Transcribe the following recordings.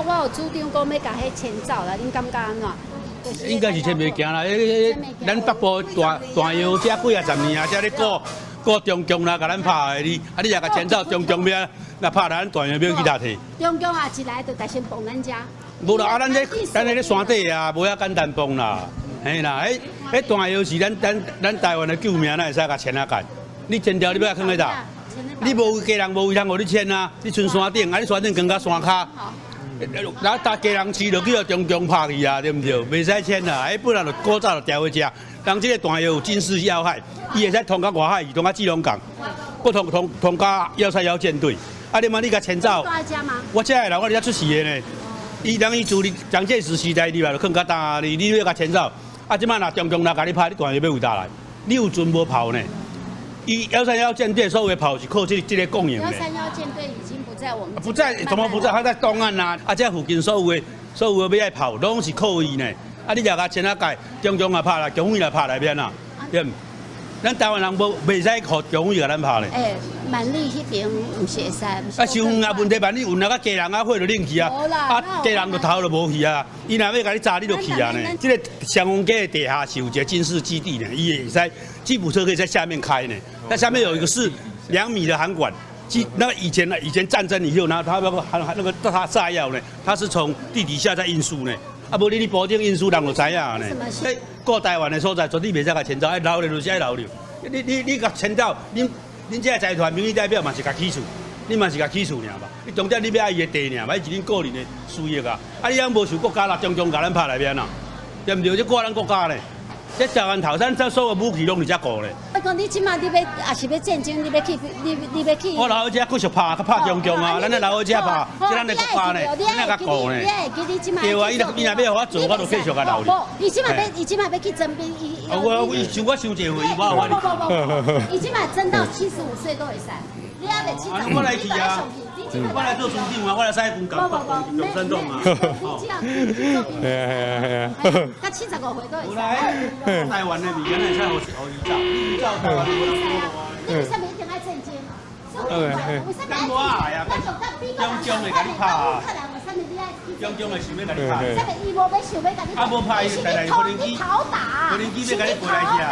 我有主張講欲共彼遷走啦，恁感覺按怎？就是應該是遷袂行啦，彼咱北部彈彈藥這幾仔十年啊，這咧顧顧中共啦，共咱拍的你，啊你若共遷走中共欲若拍來，咱彈藥欲去佗提？中共也一來就直先磅咱遮。無啦，啊咱這山底啊，無遐簡單磅啦，嘿啦，彼彼彈藥是咱台灣的救命，哪會使共遷啊改？你遷掉你欲囥佇佗？你無家人無位通予你遷啊！你賰山頂，啊你山頂懸甲山跤，然後搭家人飼就去予中共拍去啊，對毋對？袂使遷啦，彼本來就古早就調去遮，人這個彈藥有軍事要害，伊會使通到外海，通到基隆港，閣通通通到131艦隊。啊，你嘛你共遷走？我遮的人，我佇遮出世的呢。伊人伊自蔣介石時代入來就囥較今，你欲共遷走？啊，這擺若中共若共你拍，你彈藥欲佗來？你有船無炮呢？伊131艦隊所有的炮是靠這個供應的。131艦隊已經不在我們。不在，怎麼不在？他在東岸啊！啊，這附近所有的欲愛炮，攏是靠伊呢。啊，你若共遷啊改，中共也拍來，共匪也拍來邊啊？對毋？咱台灣人無袂使予共匪共咱拍咧。欸，萬里彼邊毋是會使。啊，傷遠啊，問題萬里運啊，甲基隆啊，火就冷去啊。啊，基隆就頭就無去啊。伊若欲共你炸，你就去啊呢。這個祥豐街的地下是有一個軍事基地呢，伊會使吉普車可以在下面開呢。那下面有一個是2米的涵管。那個以前呢，以前戰爭以後呢，他那個還那個他炸藥呢，他是從地底下在運輸呢。啊，無你佇埔頂運輸，人就知影呢。欸，顧台灣的所在，絕對袂使共遷走，愛留咧就是愛留咧。你共遷走，恁這個財團民意代表嘛是共起訴，你嘛是共起訴爾吧？你重點你欲愛伊的地爾嘛？彼是恁個人的私益啊！啊，你猶無受國家啦，中共共咱拍來欲按怎？對毋對？這顧咱國家咧，這台灣頭，咱這所有武器攏佇遮顧咧。我講你這擺你欲也是欲戰爭，你欲去，你欲去。我留佇遮繼續拍，閣拍中共啊！咱咧留佇遮拍，這咱的國家呢，咱來共顧呢。對啊，伊若欲予我做，我就繼續共留。無，伊這擺欲去徵兵，伊。我伊想我傷濟歲，伊無法。無無無，伊這擺徵到75歲都會使。你猶未70，我來去啊！我來做組長啊！我來使軍港中山洞啊！你只要去做兵，係啊係啊係啊！到75歲都會使。台灣的物件，會使予伊走，伊走台灣無人顧啊！你為啥物一定愛戰爭？為啥物愛啊？中共會共你拍啊！中共會想欲共你拍。啥物？伊無欲想欲共你。啊，無拍伊，台來無人機。討打。無人機欲共你飛來遮。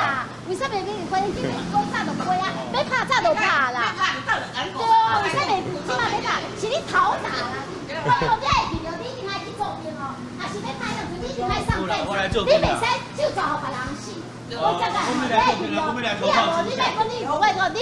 為啥物你無人機古早就飛啊？欲拍早就拍啦。對啊，為啥物這擺欲拍？是你討打啦！我講你愛記著，你一定愛去做兵哦。若是欲拍仗，你一定愛上戰場，你袂使手抓予別人死。我這個，你愛記著，你也無，你莫講你無，我講你。